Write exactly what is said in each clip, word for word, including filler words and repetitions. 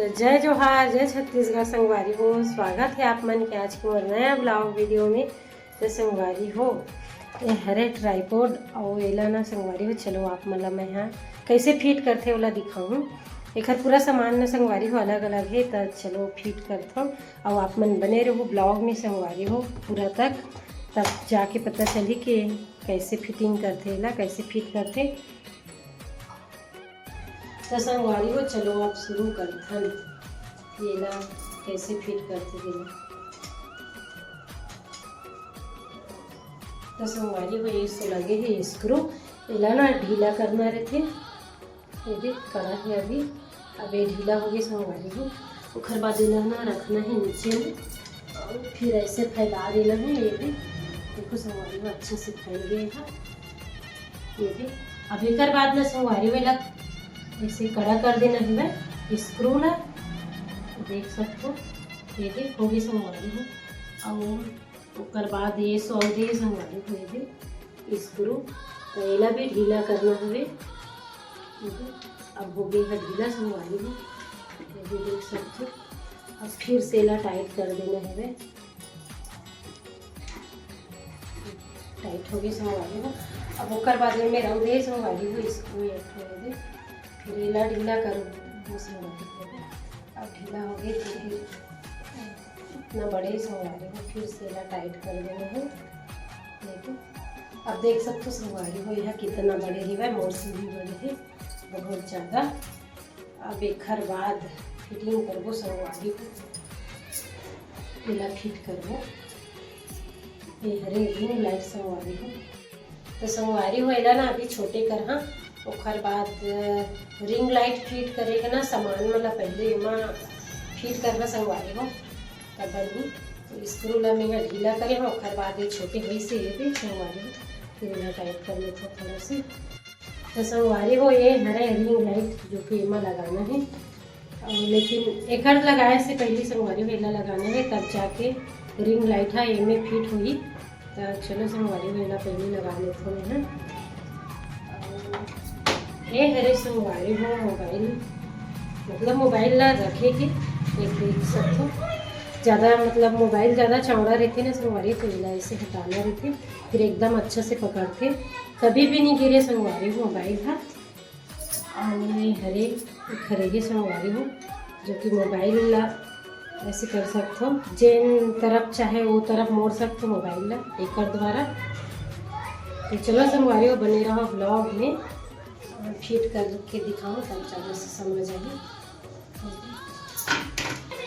जय जोहार, जय छत्तीसगढ़ संगवारी हो। स्वागत हे आप मन के आज के मोर नया ब्लॉग वीडियो में। तो संगवारी हो, ये हरे ट्राइपॉड अउ एला ना संगवारी हो, चलो आप मन ला मैं हा कैसे फिट करथे ओला दिखाऊँ। एखर पूरा सामान ना संगवारी हो अलग-अलग हे, त चलो फिट करथों अउ आप मन बने रहू ब्लॉग में संगवारी हो पूरा तक, तब जाके पता चलही कि कैसे फिटिंग करथे एला, कैसे फिट करथे। तो संगवारी हो, चलो आप शुरू करथन, एला कैसे फिट करथे तेला। तो संगवारी हो, ये सो लगे हे स्क्रू, एला ना ढीला करना रहथे। ये देख, कड़ा हे अभी, अब ये ढीला हो गया संगवारी हो। ओखर बाद एला ना रखना हे नीचे में, अउ फिर ऐसे फैला देना हे। ये भी देखो संगवारी हो, अच्छे से फैल गए हे। ये भी अब एकर बाद ना संगवारी हो, एला ऐसे कड़ा कर देना हे स्क्रू ला, देख सकथो। ये भी हो गई संगवारी हो। अउ ओकर बाद ये सो दे संगवारी हो, ये भी स्क्रू, तो एला भी ढीला करना हवे। ये भी अब हो गई है ढीला संगवारी हो, ये भी देख सकथो। अब फिर से एला टाइट कर देना हवे। टाइट हो गई संगवारी हो। अब ओकर बाद में रख दे संगवारी हो, स्क्रू एक ठो दे, फिर एला ढीला कर दे संगवारी हो। अब ढीला हो गई, फिर इतना बड़े संगवारी हो, फिर से एला टाइट कर देना है। देखो, अब देख सकथो संगवारी हो, यह कितना बड़े रिवा, मोर से भी बड़े है बहुत ज़्यादा। अब एखर बाद फिटिंग करबो संगवारी हो, एला फिट करबो। ये हरे रिंग लाइट संगवारी हो, तो संगवारी हो एला ना अभी छोटे करहा, ओखर बाद रिंग लाइट फिट करे के ना सामान मन ला पहले एमा फिट करहा संगवारी हो, तब बनही। तो स्क्रू ला मैं यहाँ ढीला करे हूँ, ओखर बाद ये छोटे होइस हे, ये भी संगवारी हो, फिर एला टाइट कर लेथों थोड़ा से। तो संगवारी हो, ये हरे रिंग लाइट जो कि एमा लगाना है, अउ लेकिन एकर लगाए से पहले संगवारी हो एला लगाना है, तब जाके रिंग लाइट हा एमे फिट होही। तो चलो संगवारी हो एला पहले लगा लेथों मैं। अउ ये हरे संगवारी हो मोबाइल, मतलब मोबाइल ला रखे के, एक देख सकथो ज़्यादा, मतलब मोबाइल ज़्यादा चौड़ा रहथे ना संगवारी, तो एला ऐसे हटाना रहथे, फिर एकदम अच्छा से पकड़थे, कभी भी नहीं गिरे संगवारी हो मोबाइल हा। अउ ये हरे, एक हरे ये संगवारी हो, जो कि मोबाइल ला ऐसे कर सकथो, जेन तरफ चाहे वो तरफ मोड़ सकथो मोबाइल ला एकर द्वारा। तो चलो संगवारी हो, बने रहो ब्लॉग में, फिट करके दिखाओ, तब ज़्यादा से समझ आही।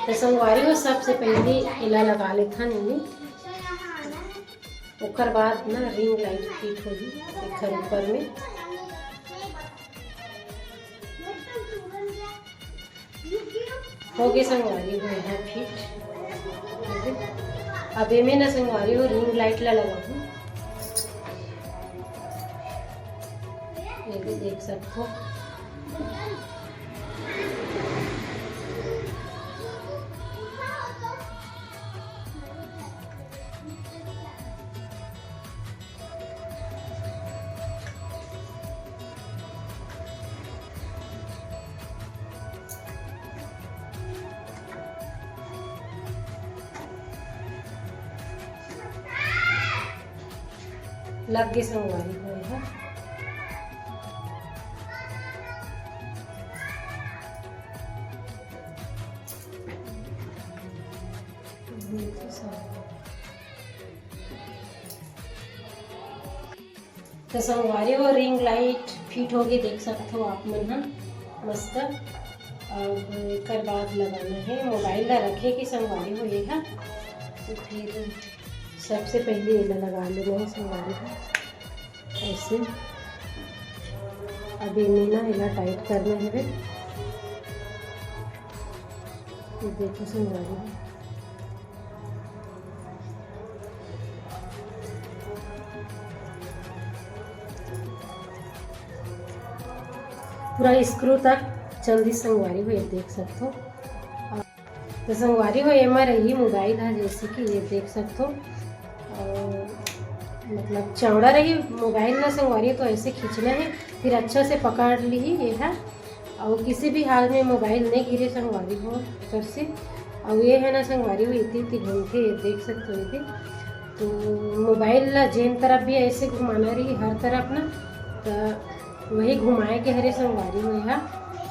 तो संगवारी हो, सबसे पहले एला लगा लेथन एमे, ओकर बाद ना रिंग लाइट फिट होही एकर ऊपर में। हो गए संगवारी हो यहाँ फिट। अब एमे ना संगवारी हो रिंग लाइट ला लगाहूँ, ये भी देख सकथो। लग गे संगवारी हो एहा। तो संगवारी हो, रिंग लाइट फिट होगे, देख सकत हो आप मन ह मस्त। अब एकर बाद लगाना है, मोबाइल ला रखे के संगवारी हो ये हा। तो फिर सबसे पहले एला लगा लेना है संगवारी हो, ऐसे। अब एमे ना एला टाइट करना है, ये देखो संगवारी हो। पूरा स्क्रू तक चल दी संगवारी हो, ये देख सकत हो। तो संगवारी हो, एमा रही मोबाइल है, जैसे कि ये देख सकत हो। और मतलब चौड़ा रही मोबाइल ना संगवारी, तो ऐसे खींचना है, फिर अच्छा से पकड़ ली ये है। अउ किसी भी हाल में मोबाइल नहीं गिरे संगवारी हो, फिर से। अउ ये है ना संगवारी हो, इतनी इतनी घूमते, ये देख सकते हो, ये तो मोबाइल ला जेन तरफ भी ऐसे घुमाना रही, हर तरफ ना, तो वही घुमाए के हरे संगवारी हो यहाँ।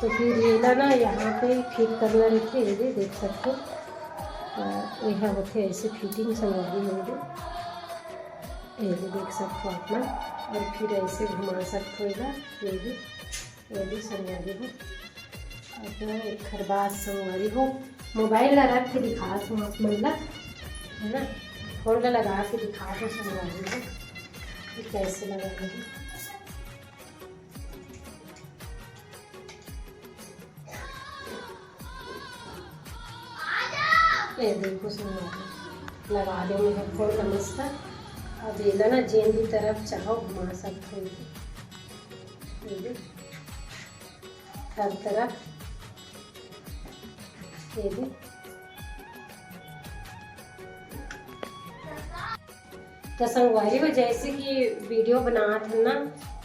तो फिर ये ला ना यहाँ पे फिट करना रहते, ये भी देख सकते हो। तो यहाँ होते ऐसे फिटिंग संगवारी हो, ये भी देख सकते हो आप ना। और फिर ऐसे घुमा सकते हो इधर, ये भी, ये भी संगवारी हो। अपना एक खरबास संगवारी हो, मोबाइल ला रख के दिखात हूँ आप मन ला, है ना, फोन ला लगा के दिखात हूँ संगवारी हो कि कैसे लगा रही। ये देखो संगवारी, लगा दे मैं फोन ला मस्त। अब एला ना जेन भी तरफ चाहो घुमा सकते हो, ये भी हर तरफ, ये भी। तो संगवारी हो, जैसे कि वीडियो बनात हन ना,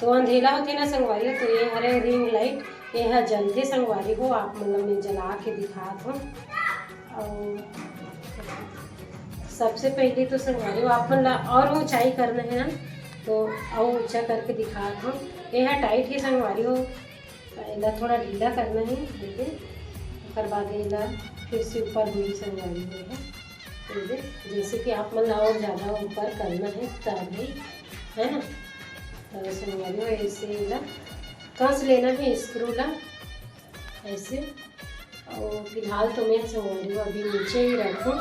तो अंधेला होथे ना संगवारी हो, तो ये हरे रिंग लाइट, ये ह जलथे संगवारी हो, आप मन ल मैं जला के दिखात हूँ। और सबसे पहले तो संगवारी हो, आप मन ला और ऊंचाई करना है ना, तो और ऊंचा करके दिखात हूँ। ये ह टाइट है संगवारी हो, एला थोड़ा ढीला करना है, ठीक है। ओकर बाद एला फिर से ऊपर होई संगवारी हो, है, ठीक है। जैसे कि आप मन ला और ज़्यादा ऊपर करना है तभी, है ना, तो संगवारी हो ऐसे एला कस लेना है स्क्रू ला ऐसे। और फिलहाल तो मैं संगवारी हो अभी नीचे ही रखूँ,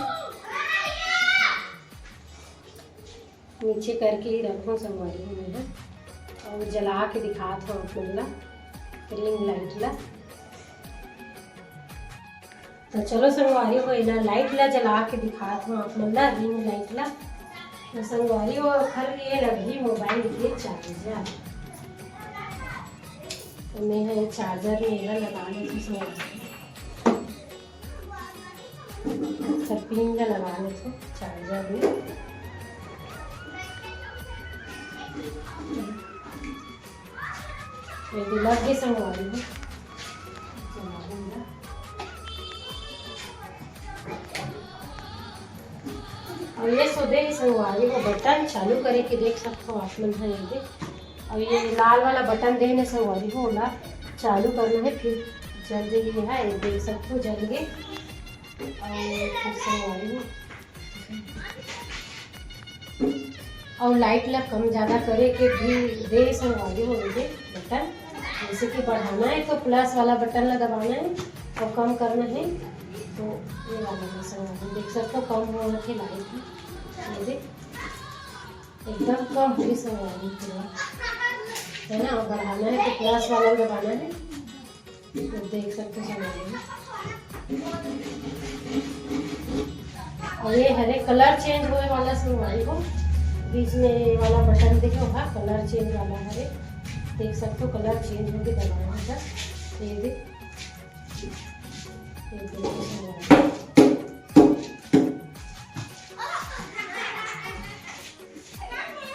नीचे करके ही रखूँ संगवारी हो मैं ह। और जला के दिखात हूँ आप मन ला रिंग लाइट ला। तो चलो संगवारी हो, एला लाइट ला जला के दिखात हूँ आप मन ला, रिंग लाइट ला। तो संगवारी हो, ओखर लिए लगही मोबाइल के चार्जर। तो मैं ह चार्जर में एला लगा लेती हूँ संगवारी। सब पिन ला लगा लेथों चार्जर में। ये तो लग गए संगवारी हो। और ये सुधे ही संगवारी हो, बटन चालू करे के देख सकते हो आप मन है ये। और ये लाल वाला बटन देने संगवारी हो, ओला चालू करना है, फिर जल जाइए है, ये देख सकते हो जल गए। और फिर संगवारी हो, और लाइट ला कम ज़्यादा करे के भी दे संगवारी हो, ये बटन जैसे कि बढ़ाना है तो प्लस वाला बटन ला दबाना है, और कम करना है तो ये वाला है संगवारी। देख सकते हो कम हो रखे लाइट भी, ये देख एकदम कम होगी संगवारी पूरा, है ना। और बढ़ाना है तो प्लस वाला दबाना है, तो देख सकते हो संगवारी। और ये हरे कलर चेंज होने वाला संगवारी हो, बीच में ये वाला बटन देखे होगा, कलर चेंज वाला हरे, देख सकते हो कलर चेंज होके दबाना है। ये देख, ये देखो संगवारी,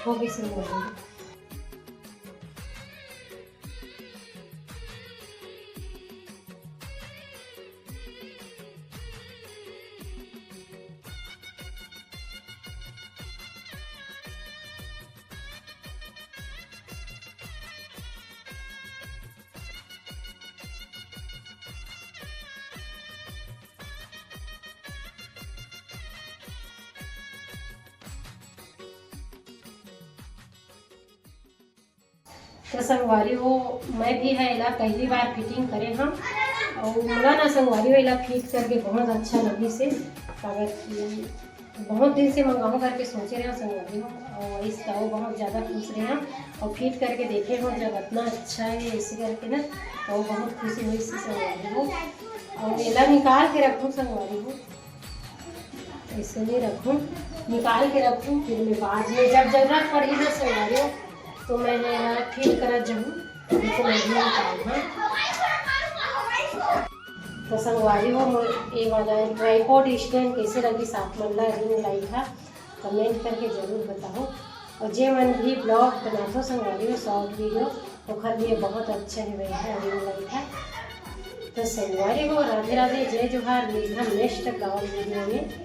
हो गई संगवारी। तो संगवारी हो, मैं भी है एला पहली बार फिटिंग करे हूँ, और मोला ना संगवारी हो एला फिट करके बहुत अच्छा लगी से, काबर कि बहुत दिन से मंगाऊँ करके सोचे रहे संगवारी हो, और इसका वो बहुत ज़्यादा खुश रहे हम, और फिट करके देखे हो जब इतना अच्छा है ऐसे करके ना, तो बहुत खुशी हुई इससे संगवारी हो। और एला निकाल के रखूँ संगवारी हो, ऐसे नहीं रखूँ, निकाल के रखूँ, फिर मैं बाद में जब जरूरत पड़ी ना संगवारी हो, तो मैं है ना फिट करत जाऊँ, लेकिन अभी निकाल हाँ। तो संगवारी हो, मोर ये वाला ट्राइपॉड स्टैंड कैसे लगी आप मन ला रिंग लाइट हा, कमेंट करके जरूर बताओ। और जे मन भी ब्लॉग बनाथो संगवारी हो, शॉर्ट वीडियो, ओखर लिए बहुत अच्छा है भाई है रिंग लाइट हा। तो संगवारी हो, राधे राधे, जय जोहार, मिलथन next vlog video में।